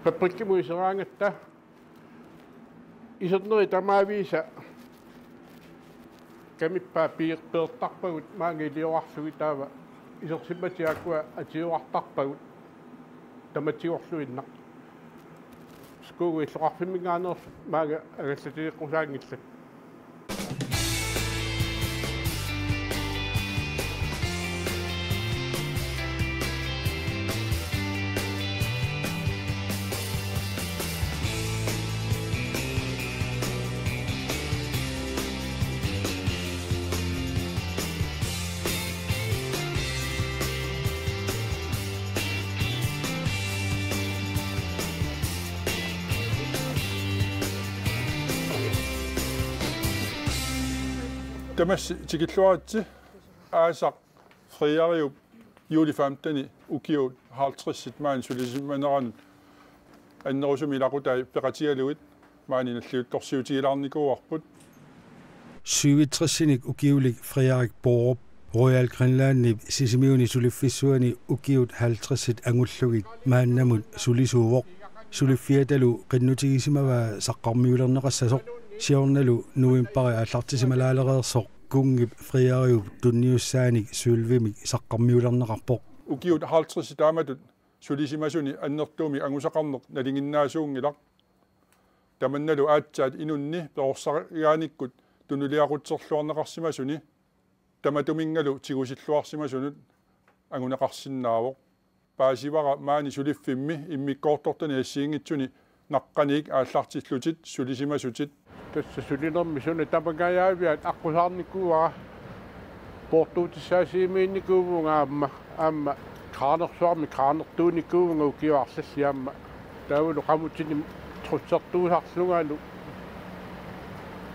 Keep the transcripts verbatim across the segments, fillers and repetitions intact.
Fabrikkimut iseraangatta isernerit tamaavisa kamippaat pier-, peertarpagut maanga iliorarlugit, taava isersimmatit taakkua atiuartarpagut tamatigorluinnaq. Skuugu illoqarfimminngaanneersut maanga angallatiliiqqusaanngillat. Tamassi tikilluaritsi. Aasaq Frederiup juuli femteni ukiut halvtredsit maani sulisimaneranut annerusumik ilaqutai peqatigalugit maani nalliuttorsiutigilaarnikuuarput. Syvogtresinik ukiulik Frederik Borup Royal Greenlandip Sisimiuni suliffissuani ukiut halvtredsit angullugit maannamut sulisuuvoq. Suliffiatalu qinnutigisimavaa saqqarmiulerneqassasoq, siornalu novembari aallartisimalaalereersoq kunngip Frederiup tunniussaanik sølvimik saqqarmiulerneqarpoq. Ukiut halvtredsit taamatut sulisimasuni annertuumik angusaqarneq nalinginnaasuunngilaq. Tamannalu aatsaat inunni perorsarigaanikkut tunuliaqutserluarneqarsimasuni tamatuminngalu tigusilluarsimasunut anguneqarsinnaavoq. Paasivara maani suliffimmi immikkoortortani assigiinngitsuni naqqaniit aallartillutit sulisimasutit. Tassa sulinermi suna tamangajaaviat aqqusaarnikuuara, poortuutissaasiimiinnikuuvunga aamma, aamma kraanersuarmi kraanertuunikuuvunga ukiut arlallit aamma. Taavalu qamutinit trussertuusarlungalu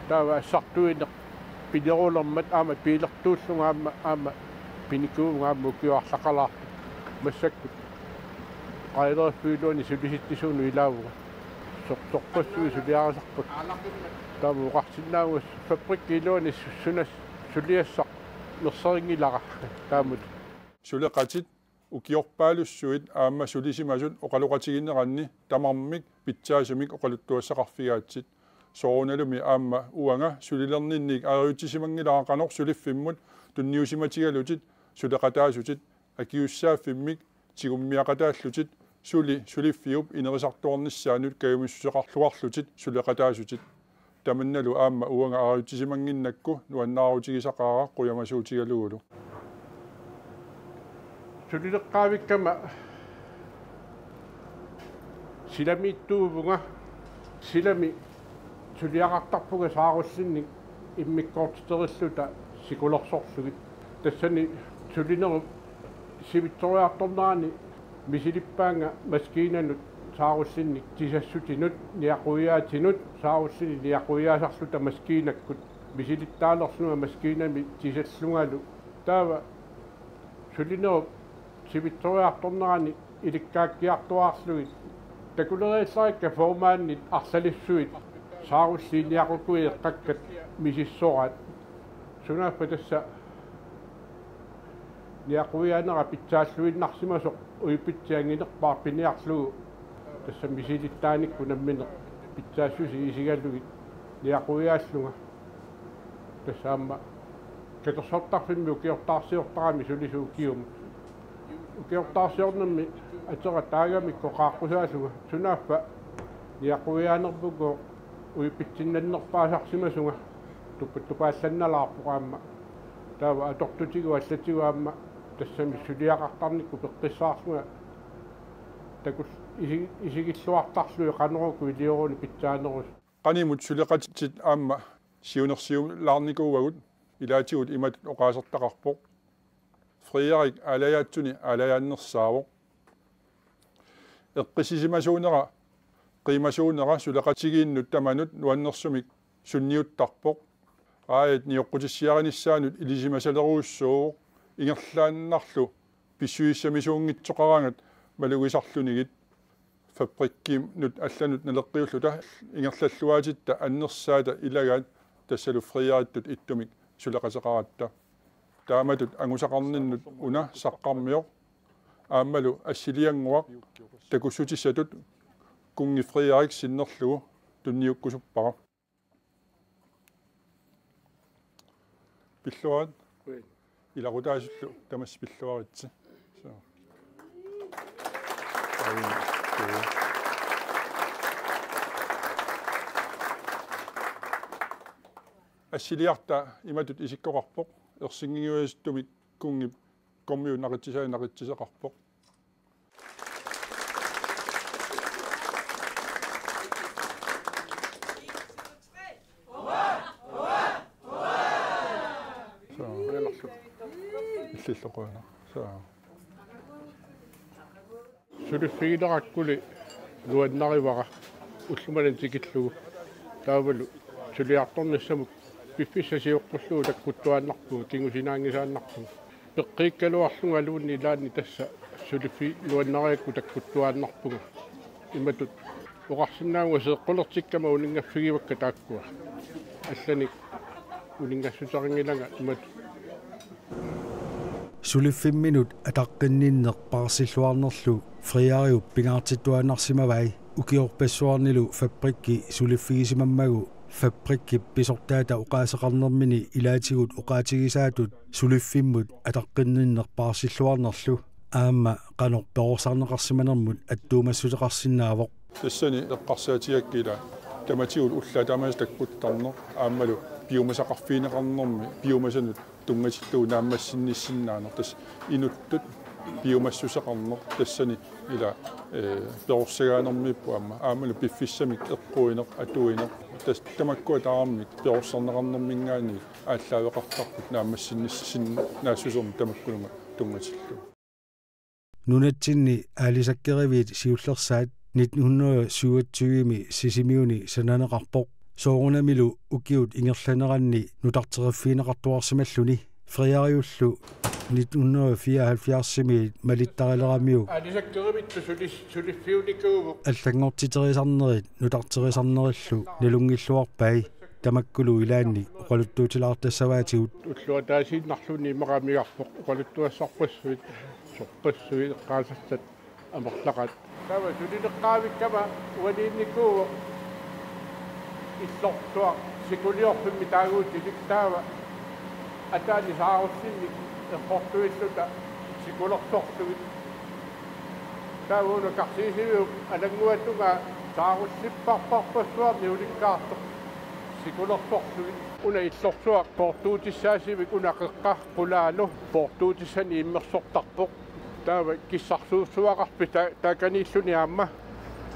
taava assartuineq pinerulermat aamma biilertuullunga aamma, aamma pinikuuvunga aamma ukiut arlaqalaartut. Massakkut qaileriiffigiluani sulisitsisunut ilaavunga. Sor-, sorpassuit suliarisarput. Taama oqarsinnaavunga fabrikki iluani su-, suna suliassaq nerserinngilara taamatut. Suleqatit, ukiorpaalussuit aamma sulisimasut oqaloqatigineranni tamarmik pitsaasumik oqaluttuassaqarfigaatsit. Soorunalumi aamma uanga sulilerninniit ajoritissimanngilanga qanoq suliffimmut tunniusimatigalutit suleqataasutit, akisussaaffimmik tigummiaqataallutit suli suliffiup inerisartuarnissaanut kajumissuseqarluarlutit suleqataasutit. Tamannalu aamma uanga ajoritissimanginnakku nuannaarutigisaqaara qujamasuutigalugulu. Sulileqqaavikkama silamiittuuvunga, silami suliaqartarpunga saarullinnik immikkoortiterilluta sikulersorlugit. Tassani sulinerup sivitsoriartornerani misilippaannga maskiinanut saarullinnik tisassutinut niaquiaatinut, saarullinit niaquiaasarluta maskiinakkut misilittaalerlunga maskiinami tisallungalu. Taava sulinerup sivitsoriartornerani ilikkaakkiartuaarlugit takuleriillarikka formandit arlalissuit saarulliit niaqukui eqqakkat misissoraat. Sunaaffa tassa niaquiaanera pitsaalluinnarsimasoq uipitsianginerpaaq piniarlugu tassa misilittaanikkut nammineq pitsaassuseq isigalugit niaquiaallunga. Tassa aamma katersortarfimmi ukiortaarsiortarami sulisut ukiumut. Ukiortaarsiornermi atera taagamikku qaaqqusaallunga, sunaaffa niaquiaanerpukku uipitsinnannerpaasarsimasunga, tupa-, tupaallannalaarpoq aamma. Taava atortutigut allatigut aamma tassami suliaqartarnikkut peqqissaarlunga takul-, isi-, isigilluartarlugit qanoq uku ilioruni pitsaanerusut. Qanimut suleqatit aamma siunersiulaarnikuuagut, ilaatigut imatut oqaasertaqarpoq: Frederik aalajaatsuni aalajaannersaavoq. Eqqissisimasuunera, qiimasuunera suleqatigiinnut tamanut nuannersumik sunniuttarpoq. Aajat nioqqutissiarinissaanut ilisimasalerujussuuvoq, ingerlaannarlu pissusissamisuunngitsoqaraangat malugisarlunigit. Fabrikkinut allanut naleqqiulluta ingerlalluaatitta annersaata ilagaat tassalu Frederittut ittumik suleqateqaratta. Taamatut angusaqarninnut una saqqarmioq aammalu assiliannguaq takussutissatut Kunngi Frederik sinnerlugu tunniukkusuppara. Pilluarit. Ui. Ilaqutaasullu tamassi pilluaritsi. So. Assiliarta imatut isikkoqarpoq. Ersinnginngajattumik kunngip kormiut naqitsisai naqitsisoqarpoq. So. Illillu qujanaq. So. Suliffigilerakkuli nuannarivara ullumimut tikillugu. Taavalu suliartornissamut piffissaq sioqqullugu takkuttuaannarpunga, kingusinaanngisaannarpunga. Peqqiikkaluarlungaluunniit ilaanni tassa suliffigineq nuannarigakku takkuttuaannarpunga. Imatut oqarsinnaavunga seeqqulertikkama uninngaffigivakkit taakkua. Allanik uninngassuteqanngilanga imatut. Suliffimminut ataqqinninneq paarsilluarnerlu Frederiup pingaartittuaannarsimavai. Ukiorpassuarnilu Fabrikki suliffigisimammagu Fabrikkip pisortaata oqaaseqarnermini ilaatigut oqaatigisaatut suliffimmut ataqqinninneq paarsilluarnerlu aamma qanoq perorsarneqarsimanermut attuumassuteqarsinnaavoq. Tassani eqqarsaatigaakka ila tamatigut ullaaq tamaasa takkuttarneq aammalu piumasaqarfigineqarnermi piumasanut tunngatillugu naammassinnissinnaaneq, tassa inuttut piumassuseqarneq tassani ila, eh, perorsagaanermiippoq aamma. Aammalu piffissamik eqquineq, atuineq, tassa tamakkua tamarmik perorsarneqarnerminngaanniit aallaaveqartarput naammassinnissinnaassusermik tamakkununnga tunngatillugu. Nunatsinni aalisakkeriviit siullersaat nitten hundrede syvogtyve-mi Sisimiuni sananeqarpoq. Soorunamilu ukiut ingerlaneranni nutarteriffigineqartuarsimalluni. Frederiullu nitten hundrede fireoghalvfjerds-imiit malittarileramiuk aalisakkerivittut sulis-, suliffiunikuuvoq. Allanngortiterisarnerit nutarterisarnerillu nalunngilluarpai. Tamakkulu ilaanni oqaluttuutilaartassavaatigut. Ulloq ataasiinnarluunniit immaqa amigarput oqaluttuassarpassuit, sorpassuit, eqqaasassat amerlaqaat. Taava sulileqqaavikkama uaniinnikuuvoq illorsuaq sikuliorfimmik taaguutilik, taava ataani saarullinnik eqqortuilluta sikulersorlugit. Taava una karsiisiviup alannguatungaa saarullipparparpassuarnik ulikkaartoq sikulersorlugit. Una illorsuaq poortuutissaasivik, una qeqqa qulaalu poortuutissani immersortarpoq. Taava kissarsuussavaqarpoq ta-, taakaniilluni aamma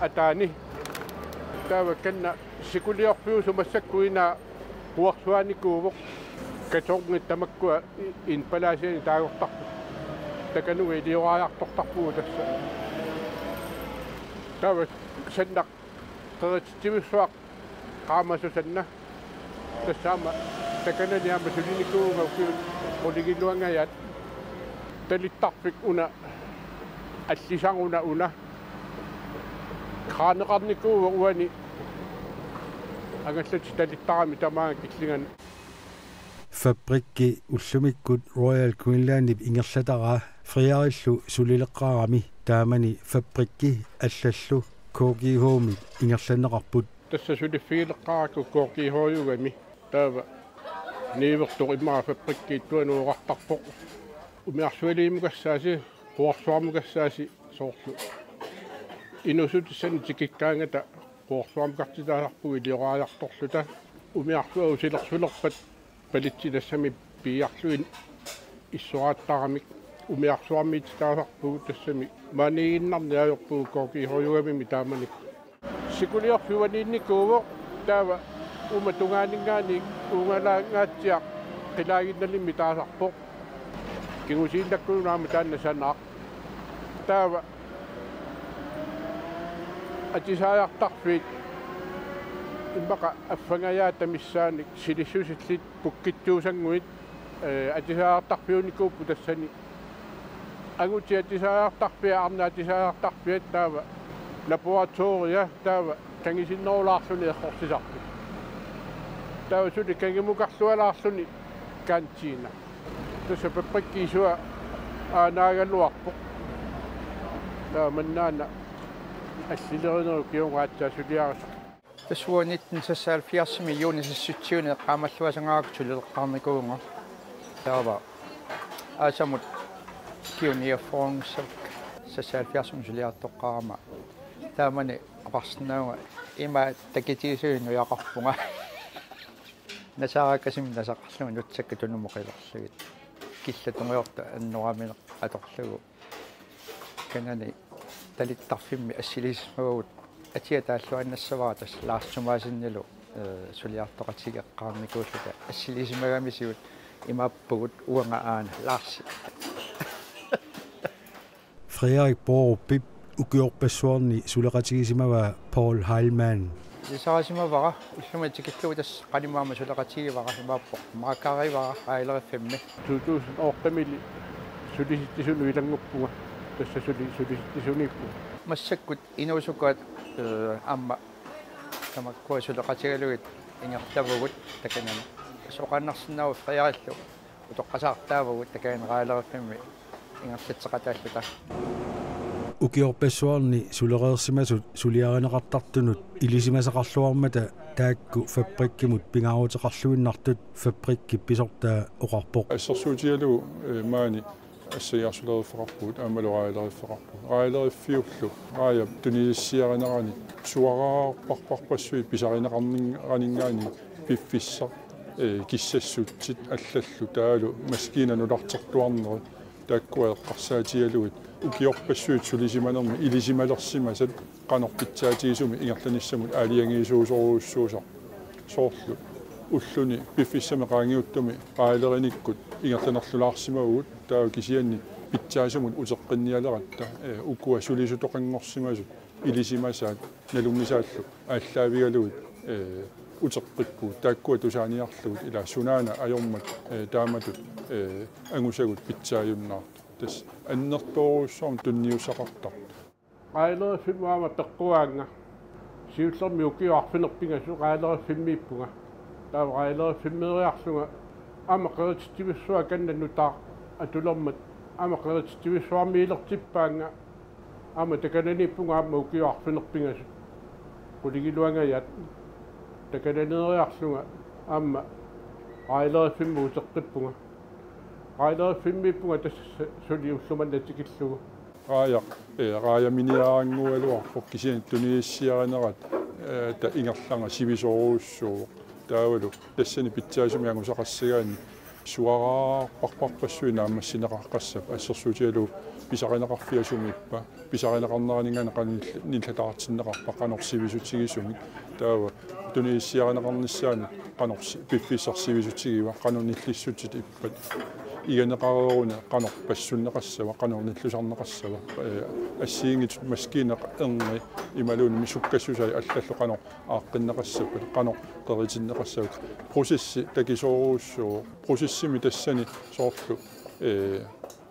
ataani. Taava kanna sikuliorfiusoq massakkut inaa quersuaanikuuvoq. Kartongit tamakkua i-, indpalaasianik taagortarput. Takanunga ilioraajartortarpugut tassa. Taava sannaq qerititsivissuaq qaamasoq sanna. Tassa aamma takanani aamma sulinikuuvunga ukiut qulingiluangajaat. Talittarfik una allisaruna una. Kraaneqarnikuuvoq uani angallatit talittarami tamaanga killingani. Fabrikki ullumikkut Royal Greenlandip ingerlataraa Frederillu sulileqqaarami, taamani Fabrikki allallu K G H-mik ingerlanneqarput. Tassa suliffigileqqaarakku K G H-ugami, taava niuertoq immaqa Fabrikkiittuanut oqartarpoq: Umiarsualiimukassaasi, quersuarmukassaasi, soorlu inuussutissani tikikkaangata quersuarmukartitaasarpugut ilioraajartorluta. Umiarsuaq usilersulerpat palitsit tassami piiarlugit issoraattaramik umiarsuarmiititaasarpugut, tassami maaniiginnarneq ajorpugut K G H-ugamimi taamanikkut. Sikuliorfiup uaniinnikuuvoq, taava uuma tungaaninngaanniit uungalaangaatsiaq qilaaginnalimmik taasarpoq. Kingusiinnakkullu aamma taanna sanaaq. Taava atisaajartarfiit immaqa affangajaata missaannik silissusillit pukkitsuusannguit, eh, atisaajartarfiunikuupput tassani. Angutit atisaajartarfiat, arnat atisaajartarfiat, taava laboratoria, taava kangisinnerulaarluni eqqorsisarput. Taava suli kangimukarlualaarluni kantiina. Tassa Fabrikki isua aanaagaluarpoq. Taava mannaana Allilerinerup ukioq aatsaat suliarisoq. Tassa uanga nitten seksoghalvfjerdsimi juunip seksogtyvende eqqaamalluassagaakku suleqqaarnikuuvunga. Taava aasamut ukiuni affornsa seksoghalvfjerdsimi suliartoqqaarama. Taamani oqarsinnaavunga ima takitigisunik nujaqarpunga. Nasaarakasimmik nasaqarlunga nutsakka tunumut qilerlugit. Killa tungujortoq annoraamineq atorlugu. Kanani talittarfimmi assiliisimavagut atia taalluinnassavara tassa Lars Thomassenilu, eh, suliartoqatigeeqqaarnikuulluta assiliisimagamisigut imaappugut uanga aana Larsi. Frederik Borupip ukiorpassuarni suleqatigisimavaa Paul Heilmann. Ilisarisimavara ullumi tikillugu tassa qanimut aamma suleqatigivara imaappoq maakkarivara Raajaleqiffimmi. To tusind ottemiilli sulisitsisuniilannguppunga tassa suli-, sulisitsisuniippunga. Massakkut inuusukkaat, eh, aamma tamakkua suleqatigalugit ingerlavugut takanani. Soqannarsinnaavoq Frederiklu utoqqasaartaavugut takanani Raajaleqiffimmi ingerlatseqataalluta. Ukiorpassuarni sulereersimasut suliarineqartartunut ilisimasaqarluarmata taakku fabrikkimut pingaaruteqarluinnartut fabrikkip pisortaa oqarpoq. Assersuutigalugu, eh, maani assagiarsulereerfeqarpugut aammalu raajaleriffeqarpugut. Raajaleriffiullu raajap tunisissiarinerani suaraarparparpassuit pisarineqarningaanniit piffissaq, eh, kissassutsit allallu taavalu maskiinat nutartertuarnerit taakkua eqqarsaatigalugit ukiorpassuit sulisimanermi ilisimalersimasat qanoq pitsaatigisumik ingerlanissamut aalajangiisuusorujussuusarput. Soorlu ulluni piffissami qaangiuttumi raajalerinikkut ingerlanerlulaarsimavugut taava kisianni pitsaasumut uteqqinnialeratta, eh, ukua sulisutoqanngorsimasut ilisimasaat nalunngisaallu aallaavigalugit, eh, uteqqippugut taakkua tusaaniarlugit ilaa sunaana ajormat, eh, taamatut, eh, angusagut pitsaajunnaartut. Tassa annertoorujussuarmik tunniussaqartartut. Raajaleriffimmi aamma peqquaanga. Siullermik ukiut arfineq-pingasut Raajaleqiffimmiippunga. Taava Raajaleqiffimmeeriarlunga aamma qerititsivissuaq kanna nutaaq atulermat aamma qerititsivissuarmiilertippaanga. Aamma takananiippunga aamma ukiut arfineq-pingasut. Qulingiluangajaat takananiiriarlunga aamma Raajaleriffimmi uteqqippunga. Raajaleriffimmiippunga tassa suli ullumanna tikillugu. Raajaq, eh, raajaminiaraannguugaluarpoq kisianni tunisissiarinerat, eh, ta ingerlanga sivisoorujussuuvoq. Taavalu tassani pitsaasumik angusaqassagaanni suaraarparparpassuit naammassineqaqqassapput assersuutigalugu pisarineqarfiat sumiippa, pisarineqarneraninngaanniit qanoq nil-, nillataartinneqarpa, qanoq sivisutigisumik, taava tunisissiarineqarnissaanut qanoq si-, piffissaq sivisutigiva, qanoq nillissutsit ippat, iganeqareeruni qanoq passunneqassava, qanoq nillusarneqassava, eh, assigiinngitsut maskiinat, erni imaluunniit sukkassusai allallu qanoq aaqqinneqassappat, qanoq qeritinneqassava. Processi takisoorujussuuvoq. Processimi tassani soorlu, eh,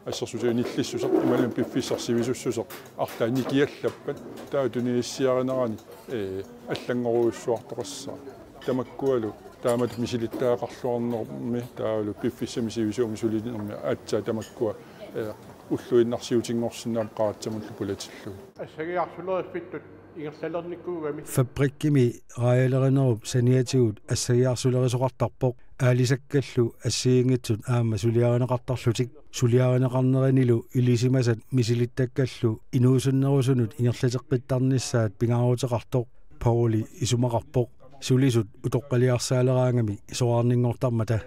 assersuutigalugu nillissuseq imaluunniit piffissaq sivisussuseq arlaat nikiallappat taava tunisissiarinerani, eh, allanngorujussuartoqassaaq. Tamakkualu taamatut misilittagaqarluarnermi taavalu piffissami sivisuumi sulinermi aatsaat tamakkua, eh, ulluinnarsiutinngorsinnaapput qaratsamullu pulatillugu. Assagiarsuleriffittut ingerlalernikuugami. Fabrikkimi raajalerinerup saniatigut assagiarsulerisoqartarpoq aalisakkallu assigiinngitsut aamma suliarineqartarlutik. Suliarineqarnerinilu ilisimasat misilittakkallu inuusunnerusunut ingerlateqqittarnissaat pingaaruteqartoq Pauli isumaqarpoq. Sulisut utoqqaliarsaaleraangami soraarninngortarmata.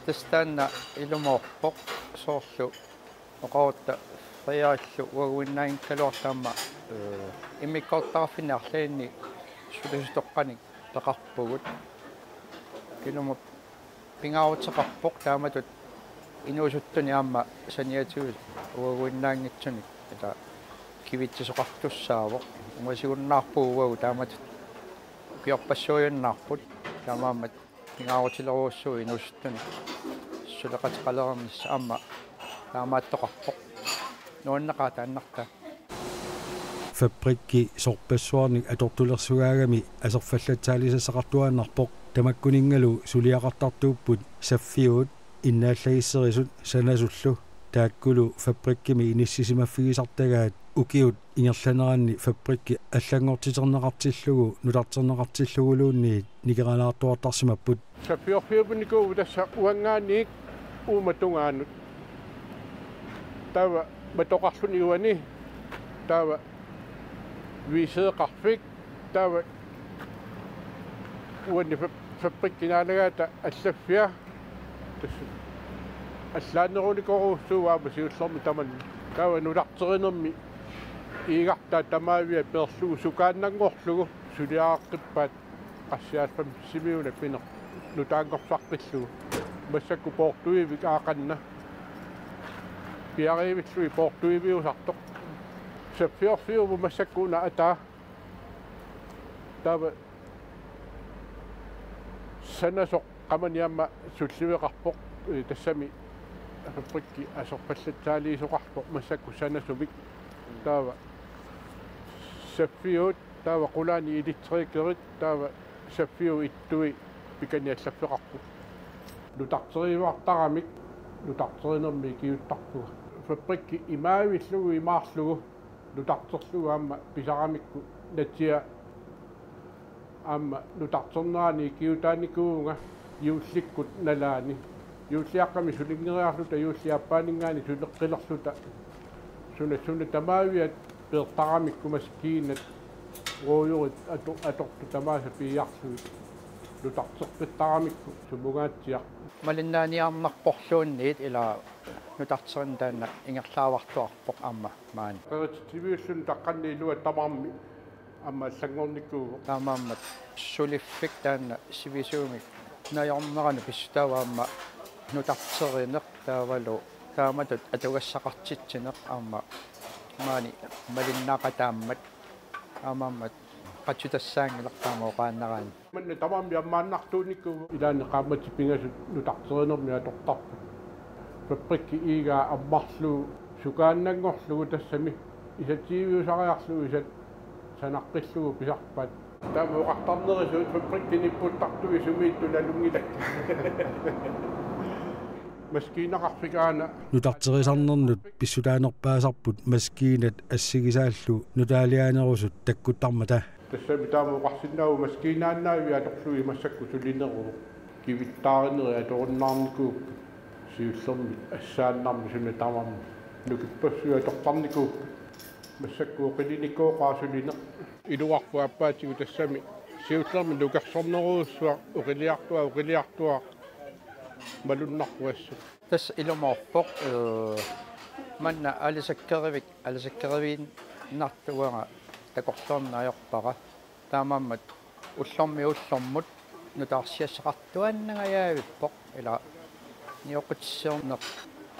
Tassa taanna ilumoorpoq soorlu oqarutta Frederiklu uaguinnaanngikkaluartoq aamma, eh, immikkoortortaqarfinni arlalinni sulisutoqqanik peqarpugut. Ilumut pingaaruteqarpoq taamatut inuusuttunik aamma saniatigut uaguinnaanngitsunik ila kivitsisoqartussaavoq. Ungasigunnaarpugut uagut taamatut ukiorpassuujunnaarput taamaammat pingaarutilerujussuuvoq inuusuttunik suleqateqalernissaq aamma taamaattoqarpoq. Nuanneqaaq taannartaa. Fabrikki sorpassuarnik atortulersugaagami aserfallatsaalisassaqartuaannarpoq tamakkuninngalu suliaqartartuupput saffiuut innaallagisserisut sanasullu Taakkulu fabrikkimi inissisimaffigisartagaat ukiut ingerlaneranni fabrikki allanngortiterneqartillugu nutarterneqartilluguluunniit nikeralaartuartarsimapput. Saffiorfiup unikuuvugut tassa uanngaanniit uuma tungaanut. Taava matoqarluni uani, taava viiseeqarfik, taava uani fab-, fabrikki naalagaata allaffia. Tassa allaanerunikooruussuuvoq aamma siullermik tamanna. Taava nutarterinermi iigartaat tamaaviat peerlugu sukaannanngorlugu suliareqqippaat qassiaalfam simiuna pineq nutaanngorsarpillugu. Massakkut poortuivik aaqanna. Piariivillugit poortuiviusartoq. Saffiorfiuvoq massakkut una ataa. Taava sanasoq qamani aamma sulliveqarpoq, eh, tassami fabrikki aserpallatsaaliisoqarpoq massakkut sanasumik. Taava saffiuut, taava qulaani elektrikerit, taava saffiuut ittui pikani allaffeqarput. Nutarteriuartaramik nutarterinermi ikiuuttarpunga. Fabrikki imaavillugu imaarlugu nutarterlugu aamma pisaramikku natia aamma nutarternerani ikiuutaanikuuvunga juullikkut nalaani. Juulliaqqami sulinngeriarluta juulliup aappaaninngaanniit suleqqilerluta suna suna tamaaviat peertaramikku maskiinat ruujurit ato-, atortut tamaasa piiarlugit nutarteqqittaramikku sumungaatsiaq. Malinnaaniarnarporluunniit ila nutarterineq taanna ingerlaavartuarpoq aamma maani. Qerititsiviulluni taqqanni ilua tamarmi aamma allanngornikuuvoq. Taamaammat suliffik taanna sivisuumik najorneranut pissutaavoq aamma nutarterineq taavalu taamatut atugassaqartitsineq aamma maani malinnaaqataammat. Taamaammat qatsutassaanngilaq taama oqaannaraanni. Manna tamarmi ammaannartuunikuuvoq, ilaanni qaammatit pingasut nutarterinermi atortarput. Fabrikki iigaa ammarlugu sukaannanngorlugu tassami isatiiviusariarlugu isat sanaqqillugu pisarpaat. Taama oqartarnerisut fabrikkip nipputtartui sumiittut nalunngilakka. Maskiinaqarfik aana. Nutarterisarnernut pissutaanerpaasarput maskiinat assigisaallu nutaaliaanerusut takkuttarmata. Tassami taama oqarsinnaavoq maskiinaannaaviit atorlugit massakkut sulineruvoq. Kivittaarinerit atorunnaarnikuupput. Siullermik assaannarmik suna tamarmi nukippassuit atortarnikuupput. Massakkut oqilinikooqaaq sulineq. Iluarpoq aappaatigut tassami siullermik nukersornerujussuaq oqiliartuaq, oqiliartuaq malunnarpoq assut. Tassa ilumoorpoq, eh, manna aalisakkerivik, aalisakkeriviinnartuugama takorloorneq ajorpara. Taamaammat ullormiit ullormut nutaarsiassaqartuaannangajavippoq ila nioqqutissiorneq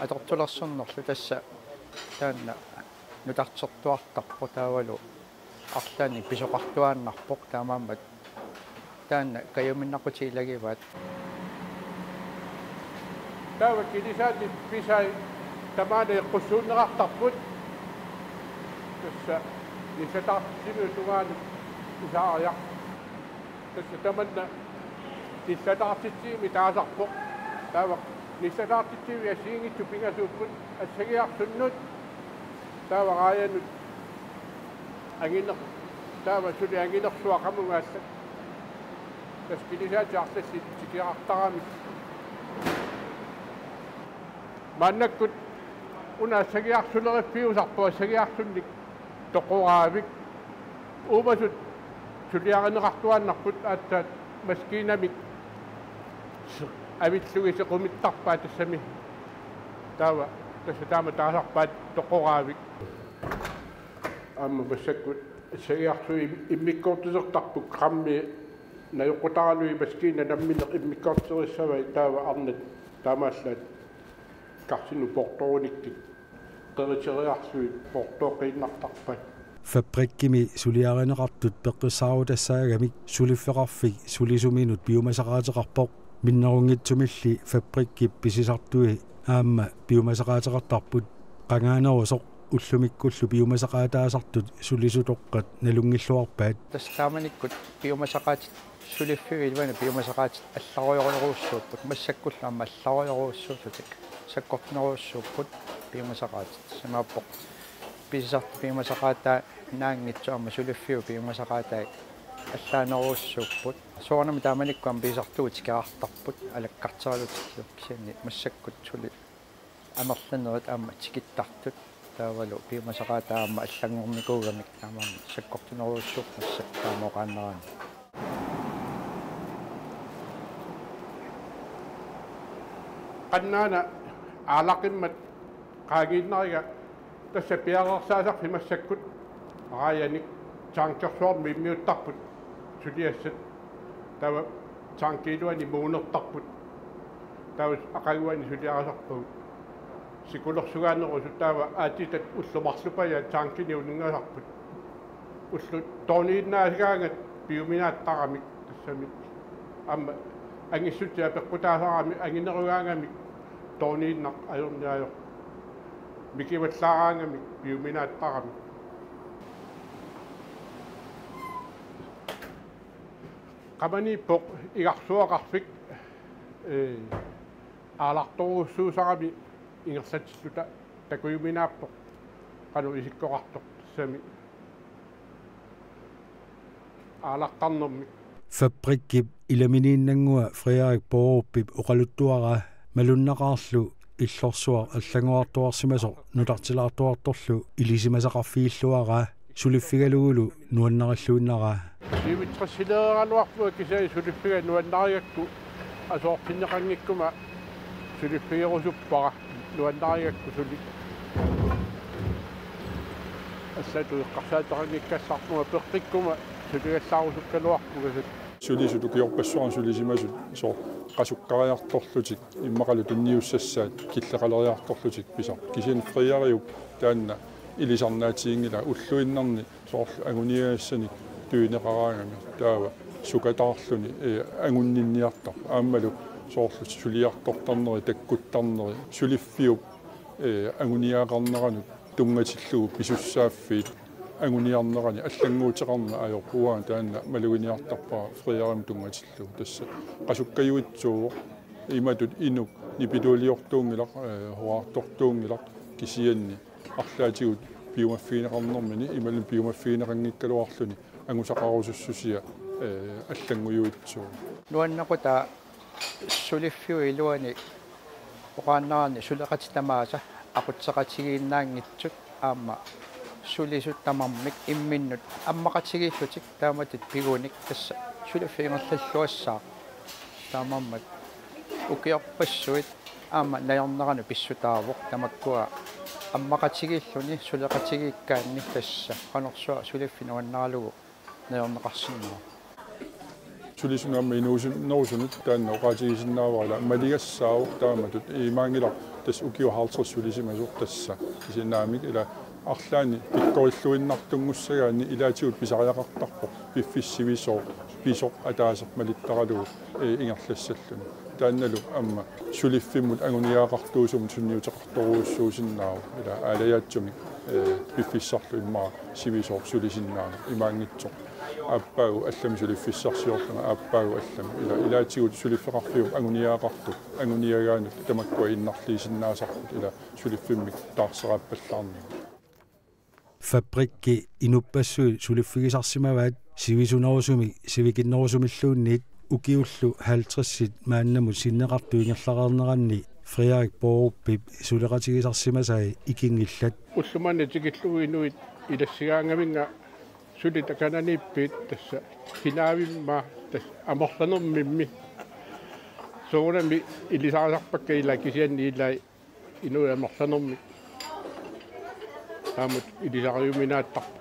atortulersornerlu tassa taanna nutartertuartarpoq taavalu arlaannik pisoqartuaannarpoq taamaammat taanna kajuminnaqutit ilagivaat. Taava kilisaatit pisai tamaana eqqussuunneqartarput. Tassa nillataartitsivimmi tungaanut pisaariaq. Tassa tamanna nillataartitsivimmi taasarpoq. Taava nillataartitsivimmi assigiinngitsut pingasuupput assagiarsunnut. Taava raajanut anginer-, taava suli anginersuaq qamunga allat. Tassa kilisaatit arlallit tikiartaramik. Maannakkut una assagiarsuleriffiusarpoq assagiarsunnik toqoraavik. Uumasut suliarineqartuaannarput aatsaat maskiinamik avillugit sequmittarpaat tassami. Taava tassa taama taasarpaat toqoraavik. Aamma massakkut assagiarsuit im-, immikkoortisertarput grammi najoqqutaralugit maskiina nammineq immikkoortiserissavai taava arnat taamaallaat karsinut poortorunikkit qeriteriarlugit poortoqqiinnartarpaat. Fabrikkimi suliarineqartut peqqissaarutassaagamik suliffeqarfik sulisuminut piumasaqaateqarpoq. Minnerunngitsumilli fabrikkip pisisartui aamma piumasaqaateqartarput qangaanerusoq Ullumikkullu piumasaqaataasartut sulisutoqqat nalunngilluarpaat. Tassa taamanikkut piumasaqaatit, suliffiup iluani piumasaqaatit allarujorujussuupput, massakkullu aamma allarujorujussuullutik sakkortunerujussuupput piumasaqaatit. Tassa imaappoq pisisartut piumasaqaataannaanngitsut aamma suliffiup piumasaqaatai allaanerujussuupput. Soorunami taamanikkut aamma pisisartugut tikeraartarput alakkarteralutillu, kisianni massakkut suli amerlanerit aamma tikittartut, taavalu piumasaqaataa aamma allanngornikuugamik, taamaammat sakkortunerujussuupput massakkut taama oqaannaraanni. Qannaana aalaqimmat qaangiinnariga tassa piareersaasarfik massakkut raajanik tankersuarmi immiuttarput suliassat, taava tanki iluani muunertarput, taava aqaguani suliarisarpagut. Sikulersugaanerusut taava aatitat ullut marlupajaat tankinik uninngasarput. Ullut toorniinnaasagaangat piuminaattaramik, tassami aamma angissutsit apeqqutaasarami anginerugaangamik toorniinnaq ajorniajoq, mikivallaaraangamik piuminaattaramik. Qamaniippoq igarsuaqarfik, ee, aalartorujussuusarami ingerlatilluta takujuminaappoq qanoq isikkoqartoq, tassami aalaqarnermik. Fabrikkip ilaminiinnanngua Frederik Boorupip oqaluttuaraa malunnaqaarlu illorsuaq allanngorartuarsimasoq nutartilaartuartorlu ilisimasaqarfigilluaraa suliffigalugulu nuannarilluinnaraa. Sivitsileeraluarpunga kisianni suliffiga nuannarigakku, asoortinneqanngikkuma suliffigerusuppara, nuannarigakku suli. Assatut eqqarsaataqanngikkallarpunga peqqikkuma suligallaarusukkaluarpunga. Sulisut ukiorpassuarni sulisimasut soorlu qasukkariartorlutik immaqalu tunniussassaat killeqaleriartorlutik pisarput. Kisianni Frederiup taanna ilisarnaatiginngilaa ulluinnarni soorlu anguniagassanik tunineqaraangami taava sukataarluni, ee, angunninniartarpoq. Aammalu soorlu suliartortarneri, takkuttarneri, suliffiup, ee, anguniagaqarneranut tunngatillugu pisussaaffiit anguniarnerani allannguuteqarneq ajorput. Uanga taanna maluginiartarpara Frederimut tunngatillugu. Tassa qasukkajuitsuuvoq, imatut inuk nipiluliortuunngilaq, ee, horaartortuunngilaq, kisianni arlaatigut piumaffigineqarnermini imaluunniit piumaffigineqanngikkaluarluni angusaqarusussusia, ee, allanngujuitsuuvoq. Nuannaqutaa suliffiup iluani oqaannaraanni suleqatit tamaasa aqutseqatigiinnaanngitsut aamma sulisut tamarmik imminnut ammaqatigiillutik taamatut pigunik, tassa suliffik ingerlalluassaaq. Taamaammat ukiorpassuit aamma najorneranut pissutaavoq, tamakkua ammaqatigiilluni suleqatigiikkaanni tassa qanorsuaq suliffik nuannaralugu najorneqarsinnaavoq. Sulisunut aamma inuusunnerusunut taanna oqaatigisinnaavara, ila maligassaavoq taamatut, imaanngilaq tassa ukiut halvtreds sulisimasoq tassa, kisiannaamik ila arlaanni pikkorilluinnartunngussagaanni ilaatigut pisariaqartarpoq piffissaq sivisooq pisoq ataaseq malittaralugu, ee, ingerlassalluni. Taannalu aamma suliffimmut anguniagaqartuusumut sunniuteqartorujussuusinnaavoq, ila aalajaatsumik, ee, piffissarlu immaqa sivisooq sulisinnaaneq imaanngitsoq. Aappaagu allami suliffissarsiorlunga, aappaagu allami. Ila ilaatigut suliffeqarfiup anguniagaqartup anguniagaanut tamakkua innarliisinnaasarput, ila suliffimmik taarseraappallarnermik. Fabrikki inuppassuit suliffigisarsimavaat sivisunerusumik sivikinnerusumilluunniit. Ukiullu halvtredsit maannamut sinneqartut ingerlareerneranni Frederik Boorupip suleqatigisarsimasai ikinngillat. Ulloq manna tikillugu inuit ilassigaangaminnga suli takananiippiit, tassa kinaavimma, tassa amerlanermimmi. Soorunami ilisarisarpakka, ila kisianni ilai inuit amerlanermik taamatut ilisariuminaattarput.